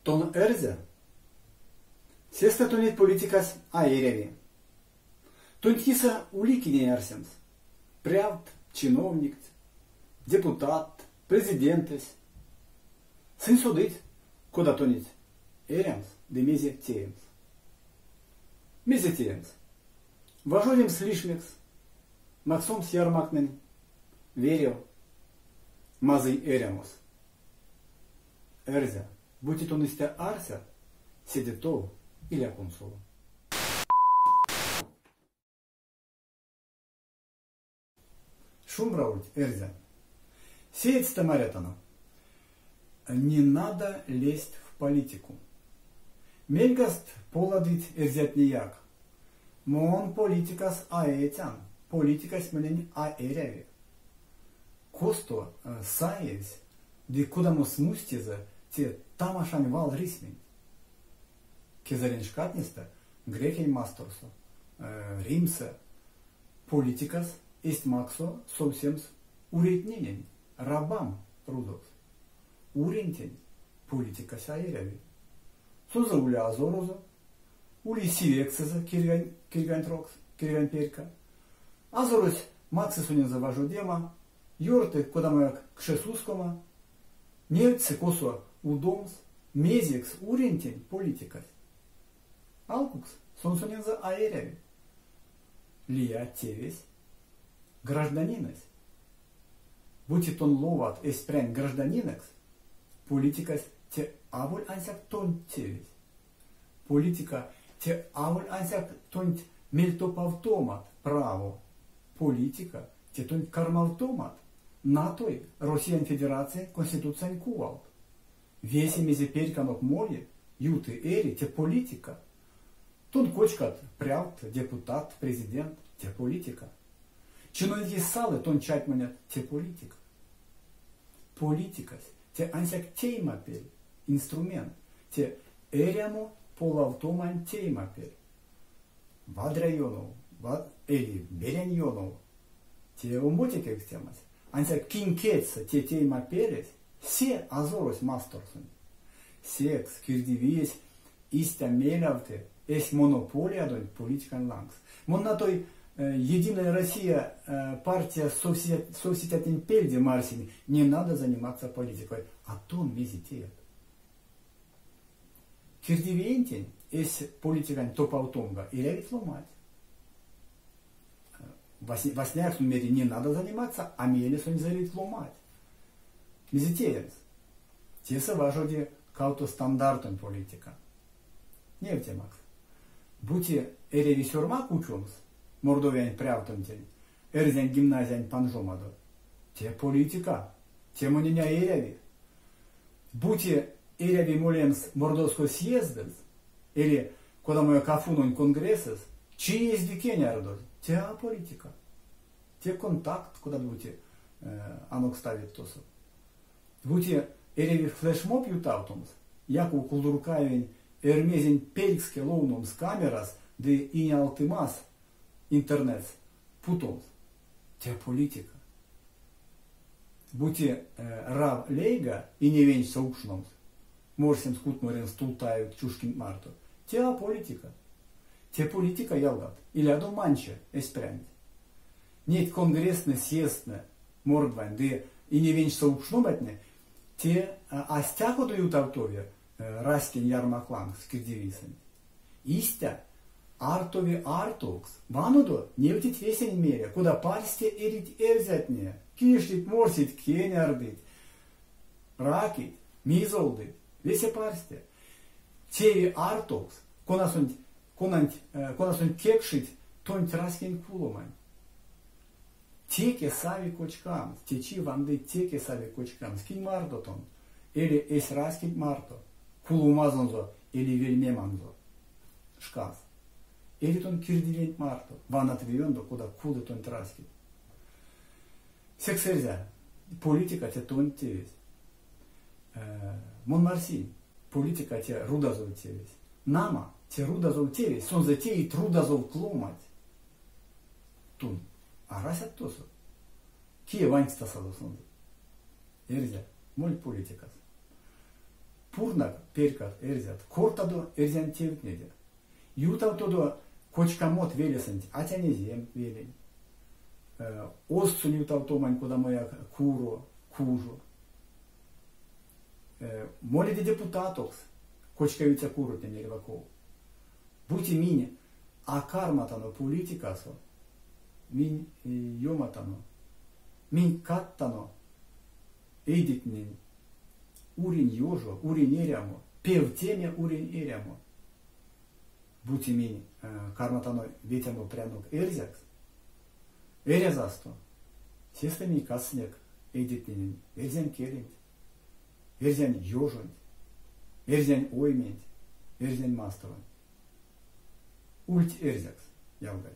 Тон эрзя? Сестэ тонеть политикась а эряви. Тонть кисэ ули кинень арсемс. Прявт, чиновникть, депутатт, президентэсь. Сынь содыть, кода тонеть эрямс ды мезе теемс. Мезе теемс? Важодемс лишмекс, максомс ярмактнень верев, мазый эрямос. Эрзя, бути тон истя арсят, седе тов иля кунсоло. Шумбра ульть, эрзя! Сеедьстэ марятано: Не надо лезть в политику. Мельгаст поладыть эрзятнеяк. Мон политикас а эцян, политикась монень а эряви. Косто саевсь ды кодамо смустезэ те тамашань валрисьменть? Кезэрень шкатнестэ Грекень масторсо, Римсэ политикас эзть максо совсемс уретненень, рабам, рузокс. Урентень политикась а эряви. Сонзэ ули азорозо, ули сивексэзэ кирьгань, кирьгань трокс, кирьгань перька. Азорось максы сонензэ важодема, ёрты кодамояк кшесускома, невтьсы косо удомс, мезекс урентень политикась. Алкукс, сон сонензэ а эряви. Лия тевесь, гражданинэсь. Бути тон ловат эсь прянь гражданинэкс, политикась те аволь ансяк тонть тевесь. Политика те аволь ансяк тонть мельтопавтомат, право. Политика те тонть кармавтомат, натой Россиянь Федерациянь Конституциянь кувалт. Весе мезе перьканок моли, юты, эри, те политика. Тон кочкат прявт, депутат, президент, те политика. Чиновникесь салы, тон чатьмонят, те политика. Политикась, те ансяк теемапель, инструмент, те эрямо полавтомань теемапель. Вадря ёнов, эли берянь ёнов, те омбоце кевкстемась. Ансяк кинь кедьсэ те теемапелесь, се азорось масторсонть. Секс кирдивиесь истя мелявты эсь монополиядонть политикань лангс. Мон натой Единая Россия партияс совсицятнень пельде марсинь, не надо заниматься политикой, а тон мезе теят? Кирдивиентень эсь политикань топавтомга эрявить ломанть. Васняяк сон мери, не надо заниматься, а мейле сон эрявить ломанть. Мезе теемс? Тесэ важоди кавто стандартонь политика. Невтемакс, бути эряви сёрма кучомс Мордовиянь прявтонтень эрзянь гимназиянь панжомадо, те политика, те монень а эряви. Бути эряви молемс Мордовской съездэс эли кодамояк АФУНонь конгрессэс, чиезь ды кенярдозь, те а политика. Те контакт, кодат-бути анокставить тосо. Бути эряви флешмоб ютавтомс, Яков Кулдуркаевень Эрьмезень пелькске ловномс камерас ды инеалтымас интернетс путомс, те политика. Бути Рав лейга иневенчсэ укшномс, морсемс кутморемс Тултаев Чушкин марто, те а политика. Те политика, ялгат, илядо манче эсь прянть. Неть конгресстнэ, съездтнэ, мордвань ды иневенчсэ укшноматне, те а стяко ютавтови раськень ярмак лангс кирдивийсэнть. Истя, артови артовкс. Ванодо, невтить весень меля, кода парсте эрить эрзятне, киштить, морсить, кенярдыть, ракить, мизолдыть. Весе парсте. Теви артовкс, конасонть, конанть, конасонть кекшить тонть раськень куломанть. Теке сави кочкамс, течи ванды теке сави кочкамс, кинь марто тон, эли эсь раськенть марто, куломазонзо эли вельмеманзо шкас. Эли тон кирдивиенть марто, ванат веёндо, кода кулы тонть раськеть. Секс эрзя, политика те тонть тевесь. Мон марсинь, политика те рудазов тевесь. Нама, те рудазов тевесь, сонзэ теить рудазов ломанть. Тон арасят тосо? Кие ванькстасазо сонзэ? Эрзя, мольть политикас. Пурнак перькат эрзят, кортадо эрзянь тевтнеде. Ютавтодо кочкамот велесэнть Атянь Эзем, велень. Озксонь ютавтомань кодамояк куро, кужо. Моледе депутатокс кочкавиця куротнень эрьва ков. Бути минь а карматано политикасо, минь ёматано. Минь кадтано эйдетнень урень ёжо, урень эрямо, певтеме урень эрямо. Бути минь карматано ветямо прянок эрзякс, эрязасто, сестэ минь кадсынек эйдетненень эрзянь келенть, эрзянь ёжонть, эрзянь ойменть, эрзянь масторонть. Ульть эрзякс, ялгай!